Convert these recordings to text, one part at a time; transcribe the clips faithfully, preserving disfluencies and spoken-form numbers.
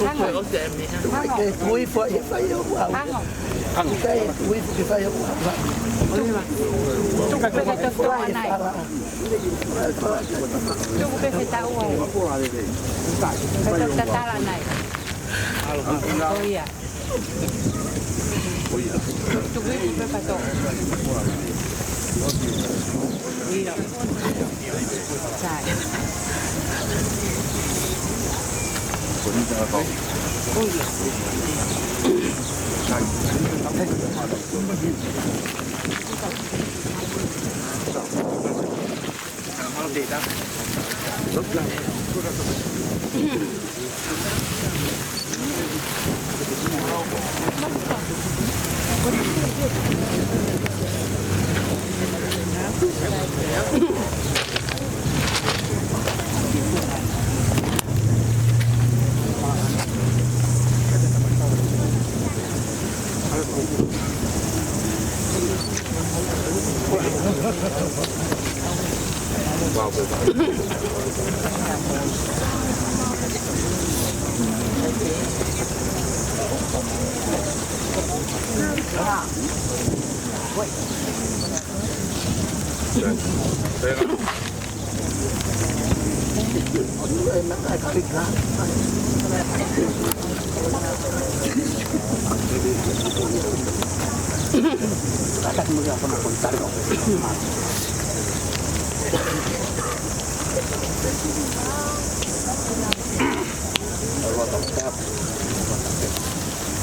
Hango. Ke tui fua e fai o ua. Hango. Hango. Ke tui fua e fai o ua. Tuku pē ke tau tau anai. Tuku pē ke tau ua. Ke tau tatala anai. Ko ia. Tuku ipu pē pato. Ia. Sai.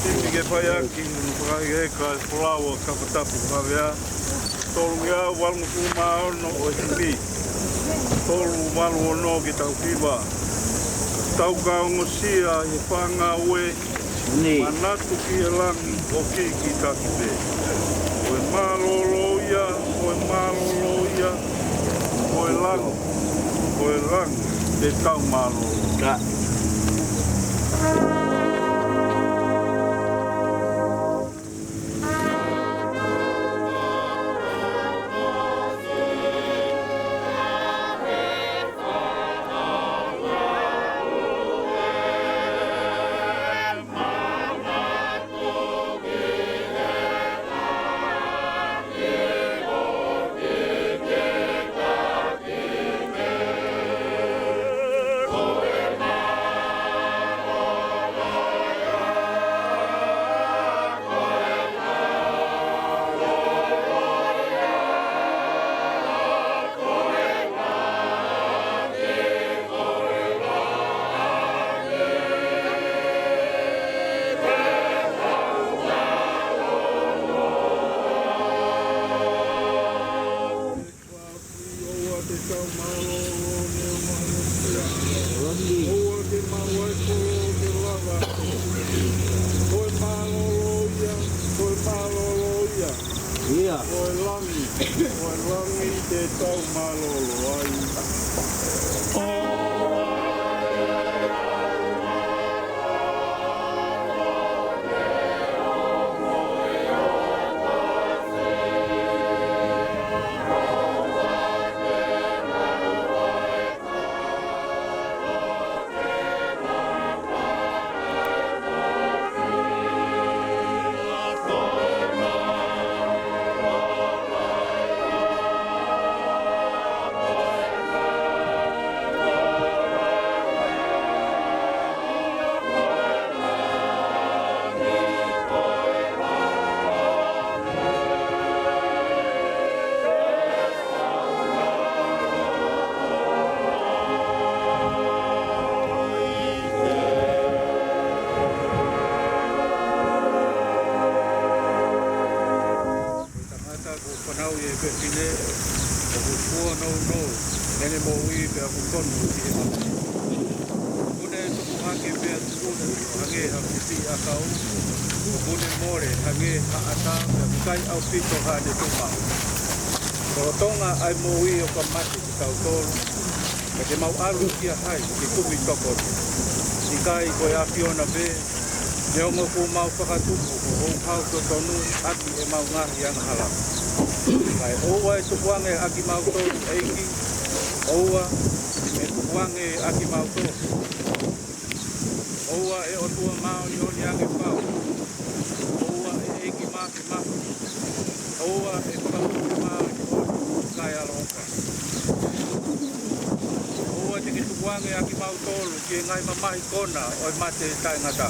Ipi ke fai ʻaki, ʻunu fakaʻeke e folofola ʻa Kafatapu Havea, tolungeau valungofulu mā ono ʻo e himi, tolu valu ono ki he taʻu hiva. Tau ka ongosia ʻi he fanga ue, ni, manatu ki he langi ʻo kikitaki pē. Ko e mālōlō ia, ko e mālōlō ia, ko e langi, ko e langi, te tau mālōlō. Ka. Ko e langi, ko e langi te tau mālōlō ai. Ko e tangata kuo fanauʻi ʻe he fefine, ʻoku fua nounou ʻene moʻui pea ʻoku tonu ki he mate. ʻOku ne tupu hake pea tuʻutuʻuni ʻo hangē ha fifiʻi ʻakau, ʻoku ne mole hangē ha ʻata, pea ʻikai ʻaupito haʻane tuʻu maʻu. Ko e tonga ʻa e moʻui ʻoku mate kitautolu, ka te mau ʻalu kia hai ke kumi tokoni? ʻIkai ko e ʻAfiona pē, neongo kuo mau fakatupu ko houhau totonu ʻaki ʻemau ngaahi angahala. Kae ʻoua ʻe tukuange ʻa kimautolu, ʻEiki, ʻoua ʻe tukuange ʻa kimautolu. ʻOua ʻe ʻOtua māʻoniʻoni ange fau. ʻOua ʻe ʻEiki māfimafi. ʻOua ʻe Fakamoʻui māʻoniʻoni kae ʻaloʻofa. ʻOua te ke tukuange ʻa kimautolu ki he ngaahi mamahi kona ʻo e mate taʻengata.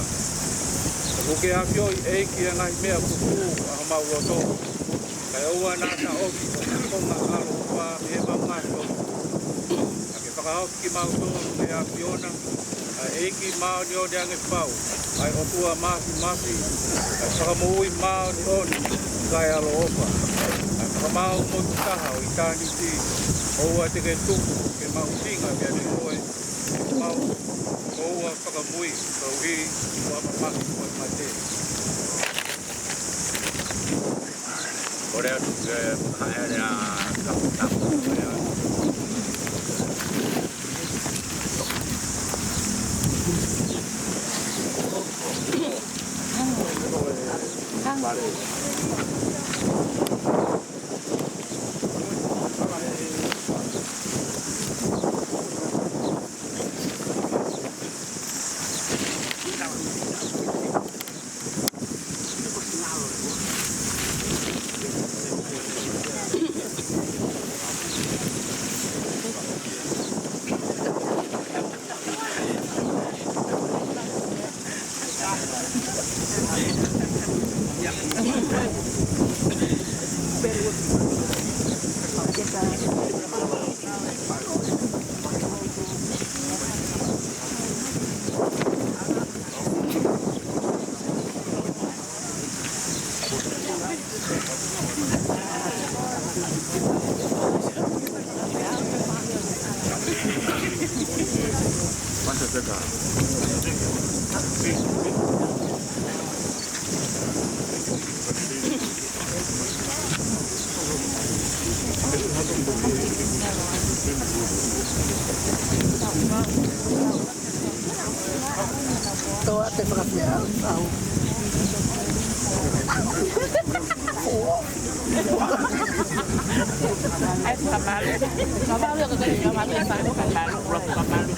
ʻOku ke ʻafioʻi, ʻEiki, ʻa e ngaahi meʻa fufū ʻa homau loto. Kae ʻoua naʻa taʻofi ʻa e konga ʻaloʻofa mei heʻemau ngaahi loto. Ka ke fakahaofi kimautolu ʻe he ʻAfiona, ʻa e ʻEiki māʻoniʻoni ange fau, ʻa e ʻOtua māfimafi, ʻa e Fakamoʻui māʻoniʻoni kae ʻaloʻofa, ʻa e Fakamaau motuʻa taha ʻo ʻitāniti. ʻOua te ke tuku ke mahuʻinga kiate koe, mau, ʻoua fakamui koeʻuhi ko e mamahi ʻo e mate. Kole atu ke haʻele ʻa Kapitani. Toa te fakafeʻao. ʻAi, fakamalu. Fakamalu, ka kai, fakamalu, fakamalu, fakamalu.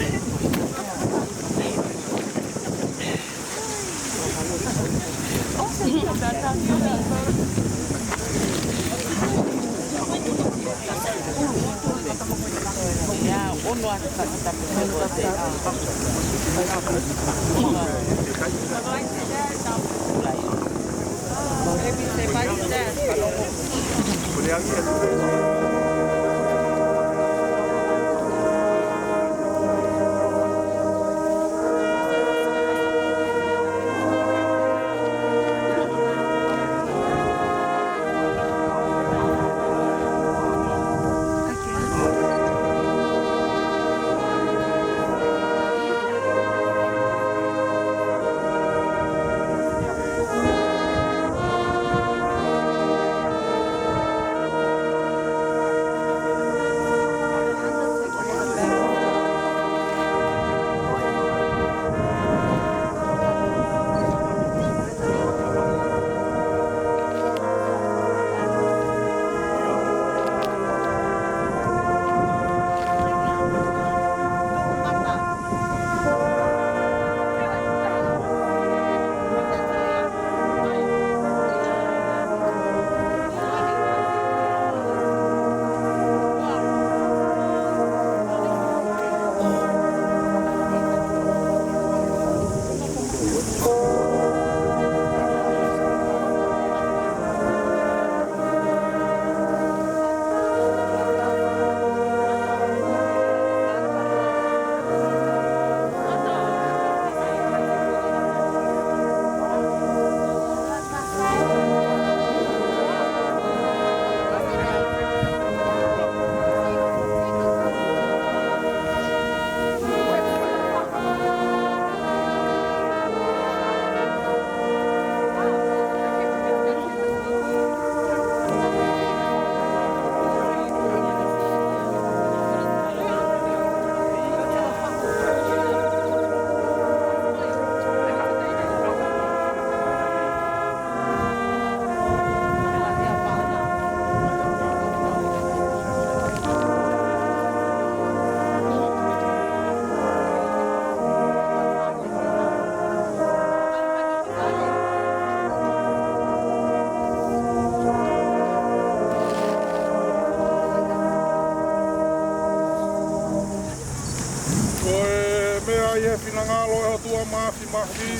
Finangalo ʻe ʻOtua Māfimafi,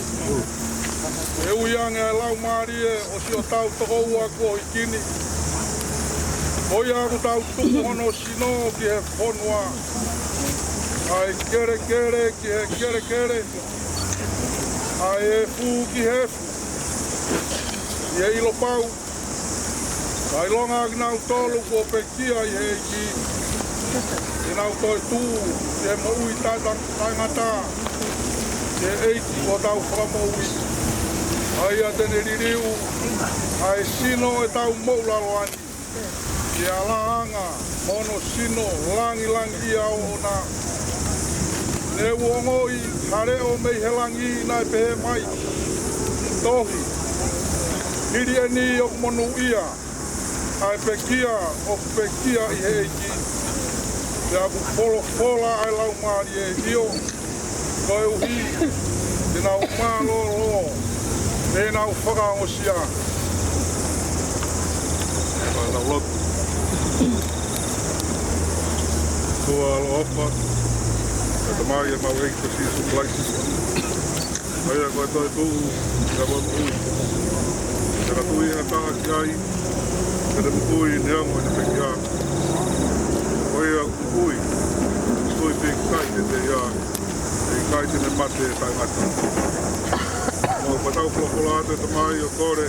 ʻe ui ange ʻa e laumālie ʻo siʻotau tokoua kuo hiki ni. Ko ia ʻoku tau tuku hono sino ki he fonua, ʻa e kelekele ki he kelekele, ʻa e efu ki he efu, ʻi he ʻilo pau, ʻa e ʻilonga kinautolu kuo pekia ʻi he ʻEiki, te nau toetuʻu ki he moʻui taʻe-, taʻengata, ki he ʻEiki ko hotau Fakamoʻui, ʻa ia te ne liliu ʻa e sino ʻetau moʻulaloa ni, ki he ʻalāanga mo hono sino langilangiʻia ʻoʻona. Ne u ongoʻi ha leʻo mei he langi naʻe pehē mai, Tohi, hili ʻeni ʻoku monūʻia ʻa e pekia ʻoku pekia ʻi he ʻEiki. Pea ʻoku folofola ʻa e Laumālie, ʻio, koeʻuhi te nau mālōlō, te nau fakaongosia. Ka tau lotu. ʻOtua ʻaloʻofa, ʻa e Tamai ʻa ʻemau ʻEiki ko Sīsū Kalaisi, ʻa ia ko e toetuʻu, ʻa e moʻui. Pea ka tui ʻe ha taha ki ai, te ne moʻui neongo ʻene pekia. Ko ia ʻoku moʻui, moʻui pē ʻikai te te ia, ʻe ʻikai te ne mate taʻengata. Mau patau folofola atu ʻe Tamai ʻo kole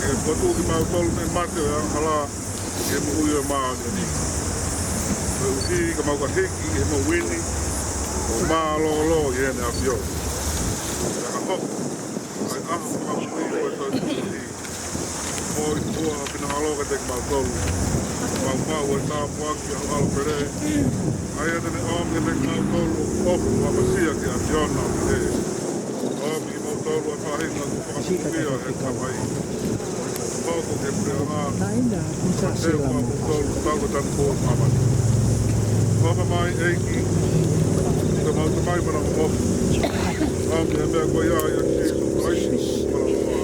ke fotu kimautolu mei he mate ʻo e angahala ki he moʻui ʻo e māʻoniʻoni. Koeʻuhi ka mau ka hiki ki he moʻui ni, ʻo mālōlō ʻi heʻene ʻAfio. Pea ka hoko ʻa e ʻaho fakamoʻui ʻo e toetuʻu ni, ʻoku ʻi tuʻa ʻa e finangalo kiate kimautolu. Mau maʻu ʻa e tāpuaki ʻa ho ʻAlo pele, ʻa ia te ne ʻomi kiate kimautolu ʻo ʻofa ʻapasia ki he ʻAfiona ʻo Pele. ʻOmi kimautolu ʻa e faʻahinga kuo fakamoʻui ʻe he Tamai. Hoko ki he puleʻanga, ʻo te ua mautolu tau ka tanu ko māmani. ʻOfa mai ʻEiki, ʻi he mau Tamai mana ʻofa. ʻOmi ʻa e meʻa ko ia ʻia Sīsū Kalaisi, mana ʻofa.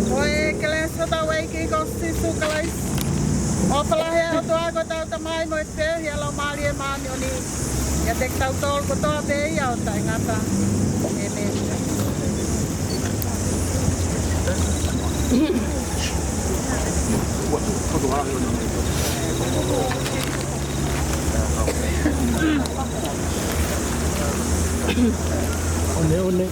Ko e kelesi ʻa hotau ʻEiki ko Sīsū Kalaisi, ʻofa lahi ʻa e ʻOtua ko hotau Tamai mo e feohi ʻa e Laumālie Māʻoniʻoni, ʻiate kitautolu kotoa pē ia ʻo taʻengata. ʻĒmeni. ʻOne, ʻone.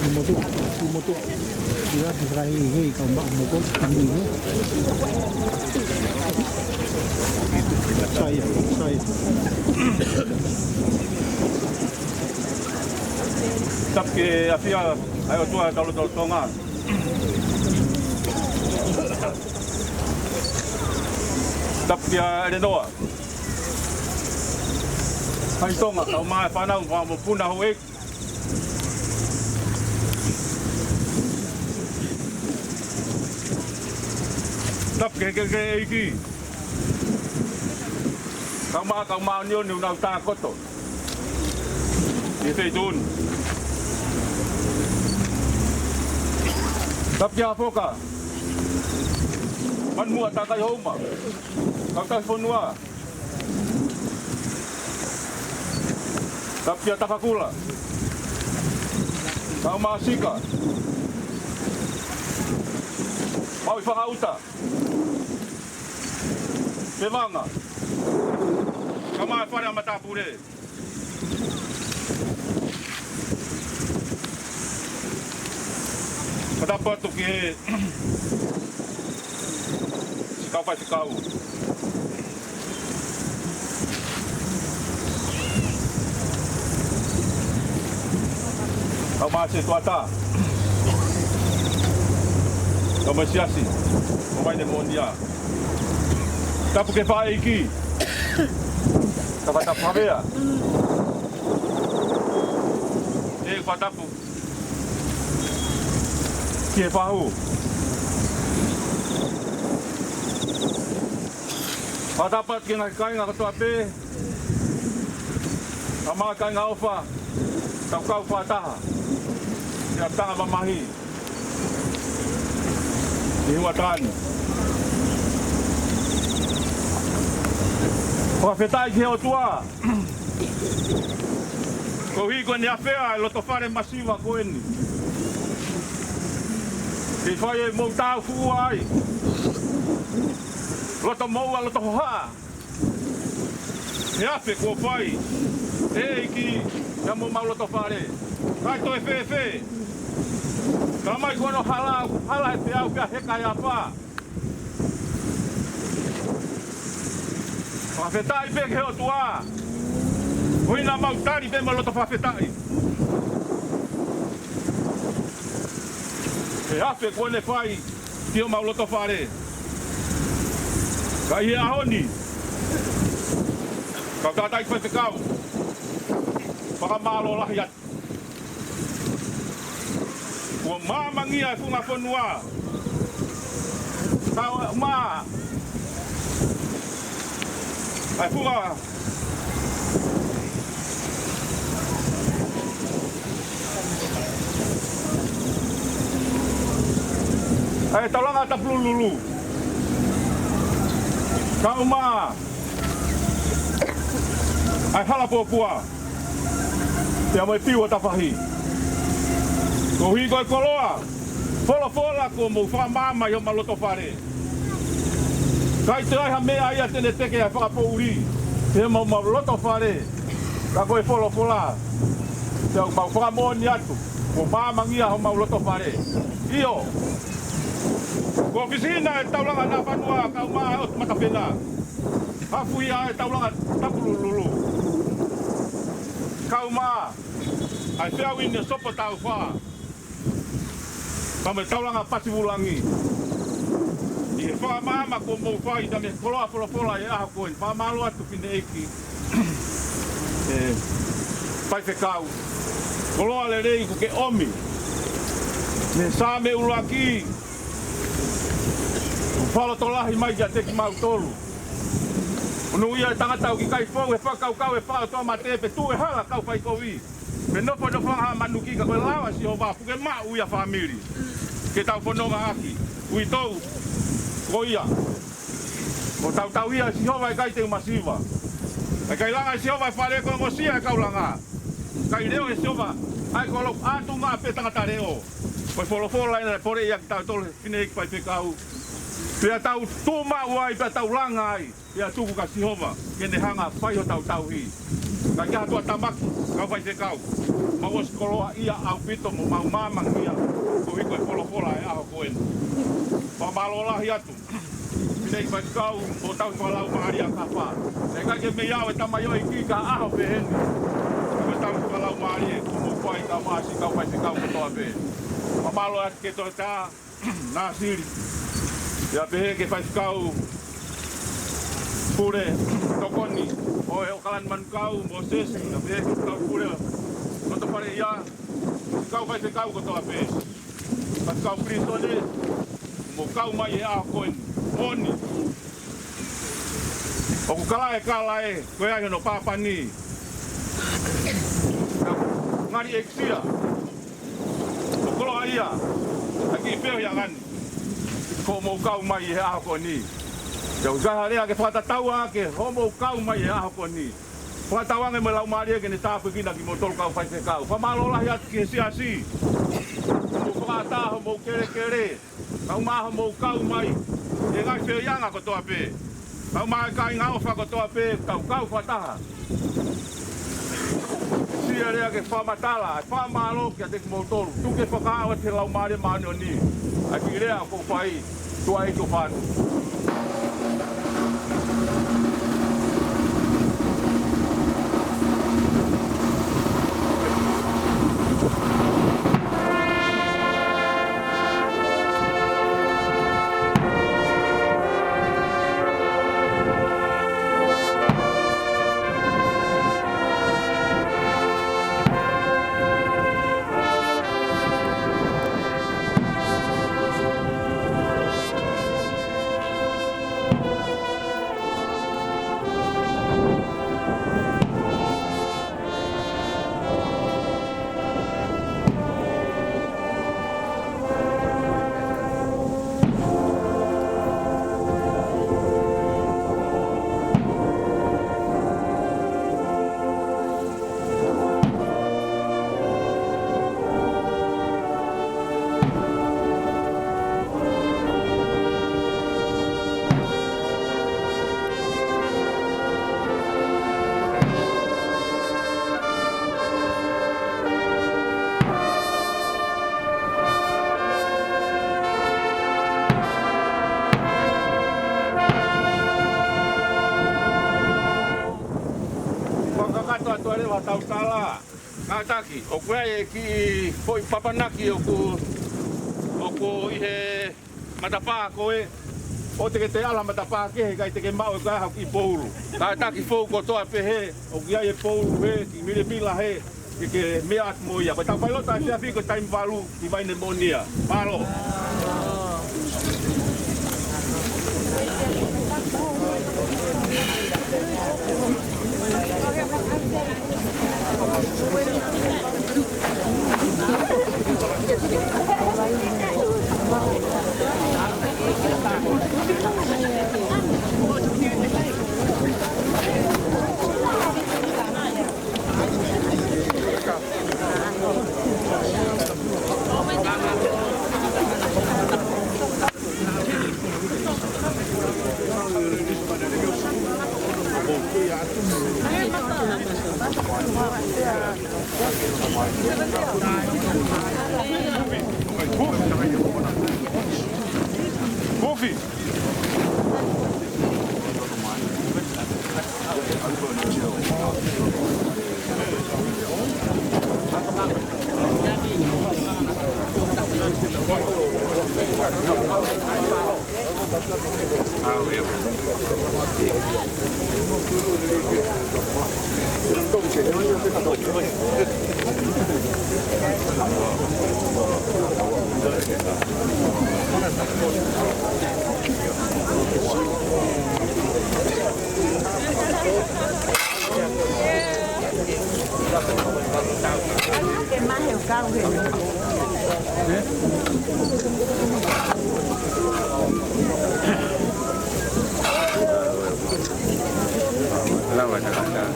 Motu, motu. Ia, ʻi he kahi hei, kau maʻu motu, kami hei. Sai, sai. Tapu ki he ʻafio ʻa e ʻOtua ʻi hotau lotolotonga. Tapu kia ʻElenoa Haitonga, kau mai fānau, fānau mokopuna houʻeiki. Tapu ki he kau ʻeiki. Kau mai, kau māʻoniʻoni ʻoku nau tākoto ʻi he feituʻu ni. Tapu kia Foka Manuʻa, Takaihoma, kau tauhi fonua. Tapu kia Tafakula, kau mai Sika, Maui Fakaʻuta, Pevanga, kau mai fale ʻa Matapule. Fakatapu atu ki he kau faifekau, kau mai Setuata, kau mai Siasi, kau mai Nemonia. Tapu ki he faʻa ʻeiki. Tapu, tapu, Havea. ʻE, fakatapu ki he fahu. Fakatapu ki he ngaahi kāinga kotoa pē, ʻa e kāinga ʻofa, tau kau fakataha ʻi he tanga mamahi ʻi he ʻaho ni. Fakafetaʻi ki he ʻOtua koeʻuhi ko ʻene ʻafea ʻa e lotofale masiva ko eni. Ke fai ʻemau tāufuʻua ai. Loto moʻua, loto hohaʻa. He afe kuo fai ʻe he ʻEiki ʻi homau lotofale. Kae toe fēfē? Ka mai ko hono hala, hala he peau pea heka he ʻafa. Fakafetaʻi pē ki he ʻOtua. Ko ia naʻa mau tali pē mo e loto fakafetaʻi he afe kuo ne fai ʻi homau lotofale. Ka ʻi he ʻaho ni, kau tangataʻeiki faifekau, fakamālō lahi atu. Kuo maamangia e funga fonua. Tau mā. ʻA e funga ʻa e taulanga Tapulululu. Kau mai ʻa e hala puapua pea mo e piu ʻo tafahi. Koeʻuhi ko e koloa folofola kuo mou fakamaama ʻi homau lotofale. ʻIkai toe ʻi ai ha meʻa ia te ne teke ʻa e fakapoʻuli ʻi homau lotofale, ka ko e folofola. Pea ʻoku mau fakamoʻoni atu kuo maamangia homau lotofale. ʻIo, kuo ʻosi ʻi heni e taulanga Nafanua, kau mai ʻa e ʻOtu Matapena. Hafu ia e taulanga Tapulululu. Kau mai ʻa e feau ʻi he sopo taufa pea mo e taulanga Pasivulangi. ʻI he fakamaama kuo mou fai ʻi he koloa folofola ʻi he ʻaho ko eni. Fakamālō atu ki he ʻEiki. ʻE, faifekau, koloa lelei kuo ke ʻomi mei he Saame ʻuluaki. Fakalotolahi mai kiate kimautolu. Monūʻia e tangata ʻoku ʻikai fou he fakakaukau ʻe fakaʻotuamate pe tuʻu he hala kau faikovi, pe nofo he nofoʻanga manuki, ka ko e lao ʻa Sihova, puke maʻu ia fāmili ke tau fononga ʻaki. Uitou, ko ia, ʻoku tautau ia ʻe Sihova, ʻikai te u masiva. Ka ʻikai langa ʻe Sihova e fale, ko e ongosia ʻa e kau langa. Ka ʻikai leo ʻe Sihova ʻa e kolo, ʻatunga pē tangata leʻo. Ko e folofola ena naʻe poleʻi ʻaki kitautolu ʻe he fineʻeiki faifekau. Pea tau tuʻu maʻu ai, pea tau langa ai. Pea tuku kia Sihova ke ne hanga ʻo fai hotau tauhi. Ka ʻikai ha tuʻatamaki, kau faifekau. Mau ʻosi koloaʻia ʻaupito mo mau māmangia koeʻuhi ko e folofola ʻo e ʻaho ko eni. Fakamālō lahi atu. Fineʻeiki faifekau, mo e tauhi fakalaumālie ʻa Kafa. Naʻe ʻikai ke mei au e tamaioʻeiki ki ha ʻaho peheni. Ko e tauhi fakalaumālie, ko hoʻomou fai ka maʻa siʻi kau faifekau kotoa pē. Fakamālō atu ki he tokotaha Nāsili. Pea pehē ki he faifekau Pule Tokoni ʻo e ʻOkalani Manukau, Mōsese. Pea pehē ki he faifekau Pule Lotofaleʻia. Kau faifekau kotoa pē. Faifekau Pilisone, mou kau mai he ʻaho ko eni. Moʻoni. ʻOku kala e kala ē, ko e ʻai hono pāpani. Ngali ʻekisia. ʻO koloaʻia ʻa e kiʻi feohi ʻa ngani. Ko hoʻomou kau mai he ʻaho ko eni. Pea ʻoku ʻikai ha lea ke fakatatau ki hoʻomou kau mai he ʻaho ko eni. Fakatauange mo e Laumālie ke ne tāpuekina kimoutolu kau faifekau. Fakamālō lahi atu ki he siasi. Hoʻomou fakaʻatā, hoʻomou kelekele. Kau mai hoʻomou kau mai he ngaahi feohiʻanga kotoa pē. Kau mai kāinga ʻofa kotoa pē, tau kau fakataha. Siʻi lea ke fakamatala, ʻa e fakamālō kiate kimoutolu. Tuku ke fakaaʻu atu he Laumālie Māʻoniʻoni ʻa e kiʻi lea ʻoku ou fai, tuʻa ʻeiki ʻofa atu. Fakakakato atu ʻa e leva tautala. Kātaki, ʻoku ʻi ai e kiʻi foʻi papanaki ʻoku, ʻoku ʻi he matapā ko ē, ʻoua te ke toe ʻalu ha matapā kehe, ʻikai te ke maʻu e kae hau kiʻi poulu. Kātaki fou kotoa pē hē, ʻoku ʻi ai e poulu hē, kiʻi milemila hē, ke ke meʻa atu mo ia. Ko ʻetau failotu ʻa e efiafi ko e taimi valu, ʻi Vaine Moʻonia. Mālō. Kofi. Lava e tangata.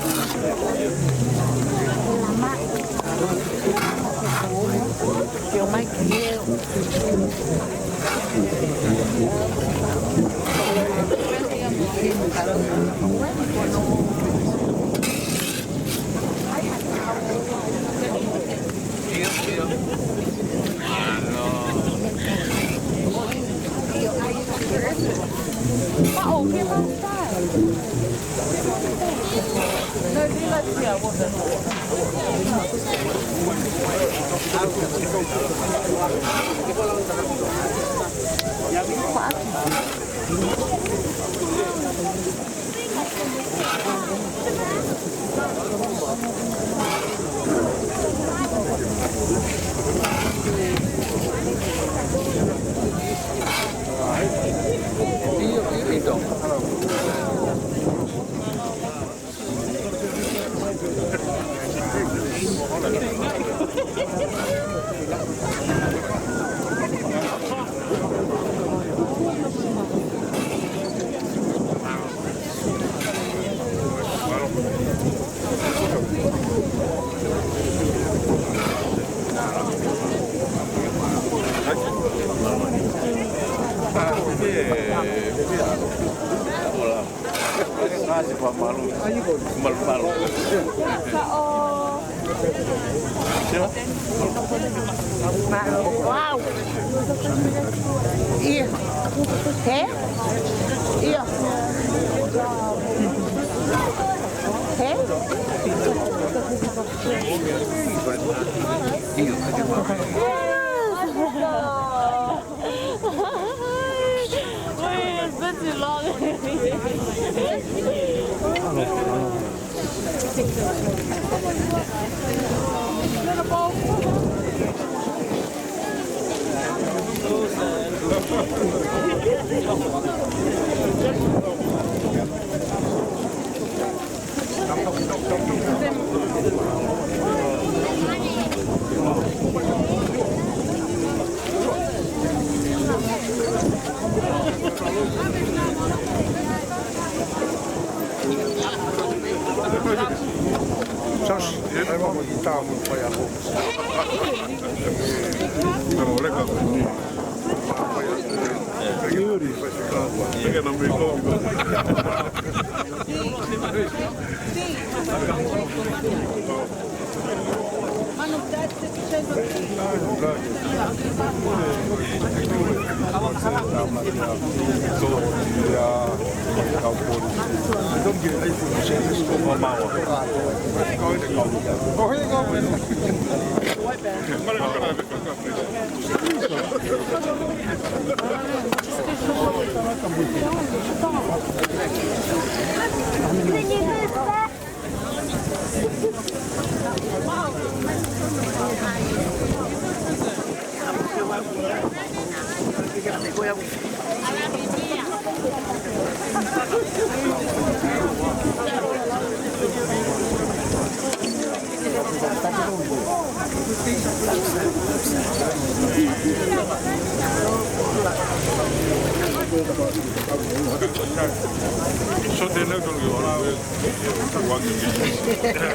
Wow. Ia. Hē? Ia. Hē? Wait, it's been too long.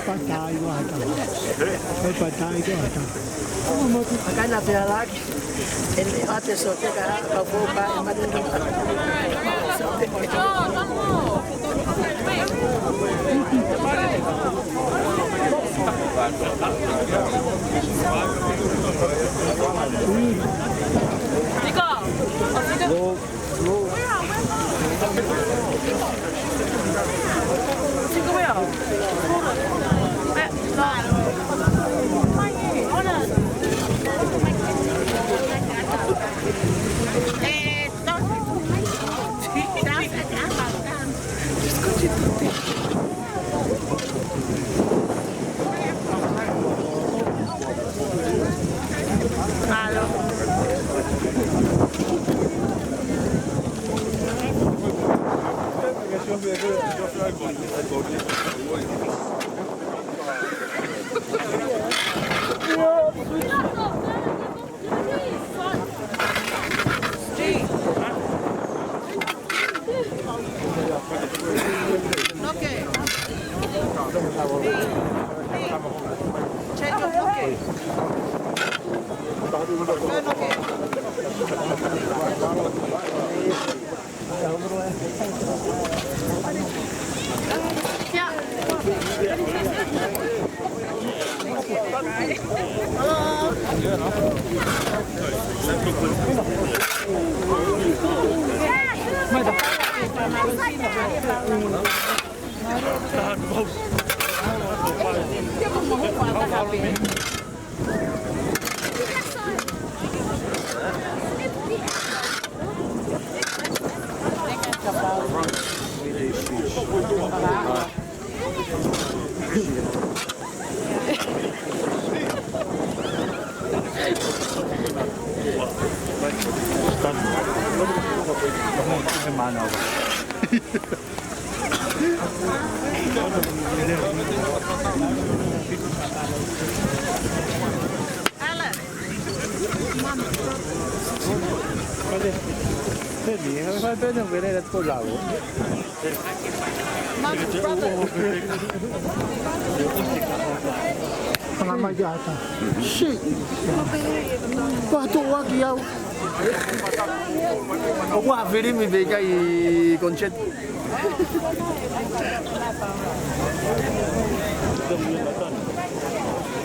Patai ua hata. Patai ua hata. Makana pea laki. Ele ate sote ka ka fo ka e mate. Nico. Ana mai ki ata. Shit. Patu waki au. ʻOku ʻa filimi pē kai concert.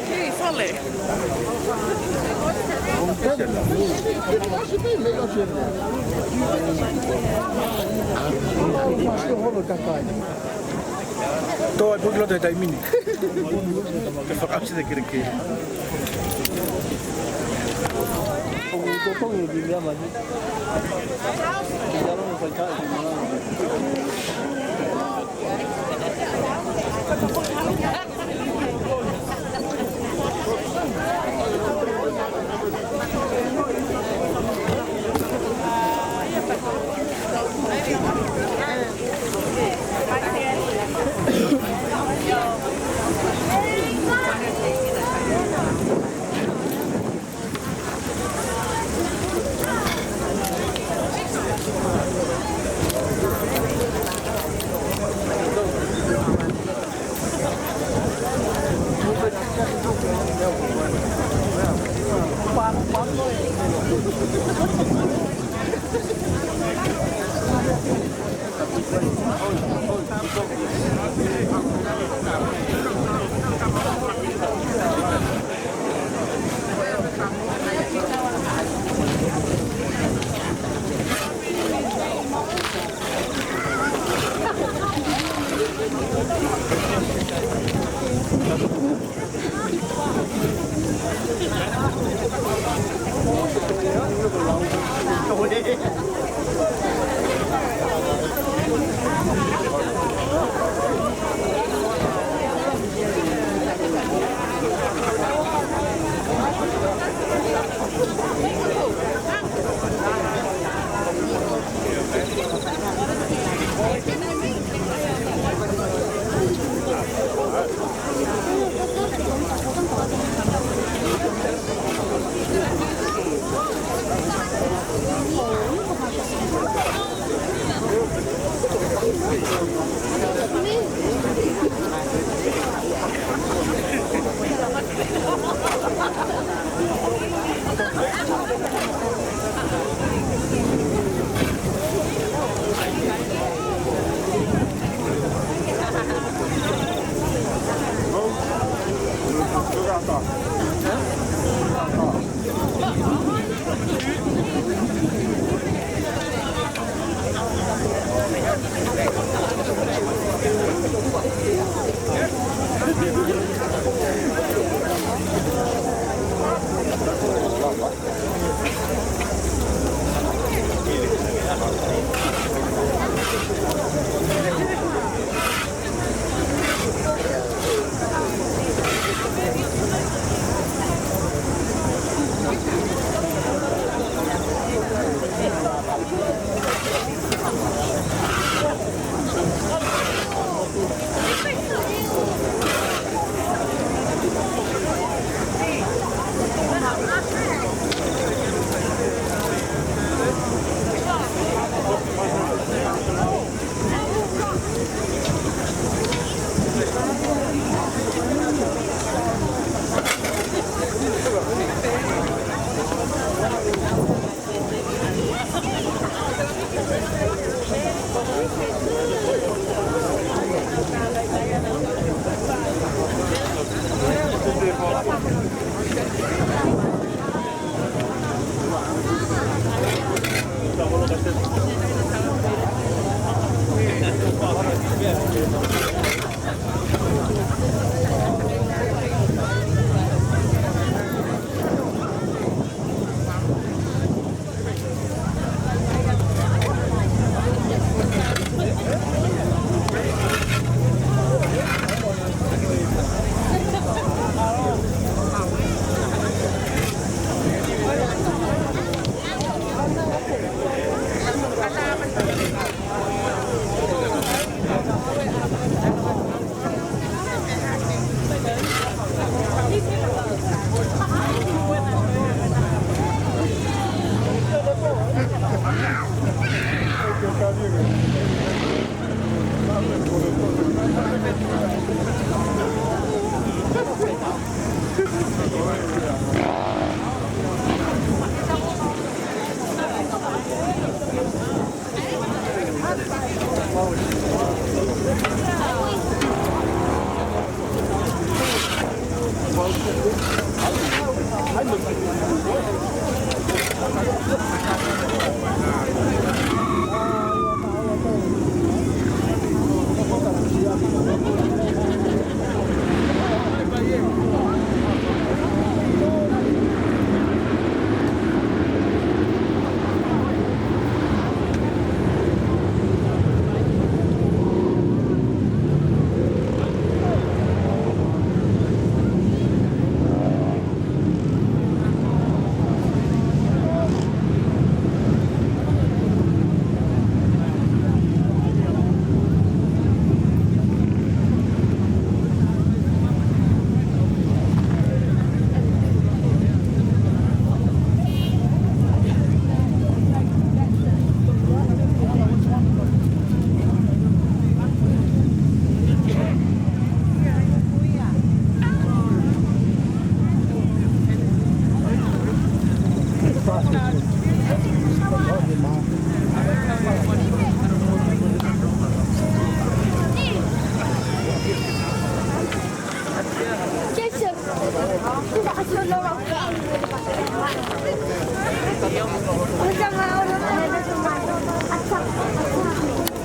Hei, Sole. Tō ai pē ki loto he taimi ni. Ke fakaʻasi te kelekele.